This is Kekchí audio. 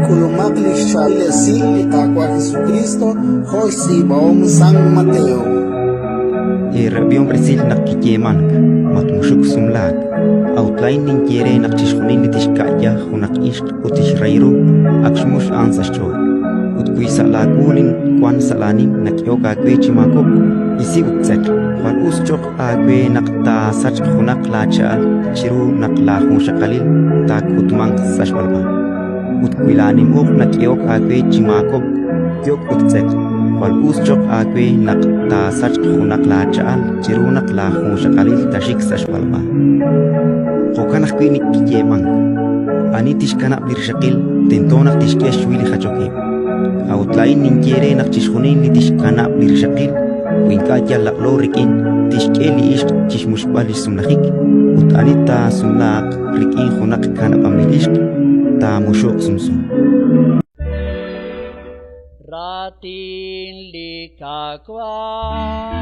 K'ulumaq li xchaab'il esil li Qaawa' Jesukriist jo' xtz'iib'ahom San Mateo. Eerab'ihom resil naq kiyeemank: Matmuxuk sumlaak. A'ut laa'in ninye eere naq chixjunil li tixka'ya junaq ixq ut tixrahi ru, ak xmux a'an sa' xch'ool. Ut wi sa' laawu li wank sa' laanim nak'ehok aawe chi maakob'k, isi ut tz'eq. Jwal us cho'q aawe naq taasachq junaq laacha'al chiru naq laajunxaqalil taakutmanq sa' xb'alb'a. Ut wi laanim uq' nak'ehok aawe chi maakob'k, yok' ut tz'eq. Jwal us cho'q aawe naq taasachq junaq laacha'al chiru naq laajunxaqalil taaxik sa' xb'alb'a. Jo'kan ajwi' kiyeemank: Ani tixkanab' li rixaqil, tento naq tixk'e xhuhil li jachok ib'. A'ut laa'in ninye eere naq chixjunil li tixkanab' li rixaqil, wi ink'a' yal laq'lo rik'in, tixk'e li ixq chi xmuxb'al li xsumlajik, ut ani taasumlaaq rik'in junaq kanab'anb'il ixq, taamuxuq sumsu. Raatin li Qaawa'.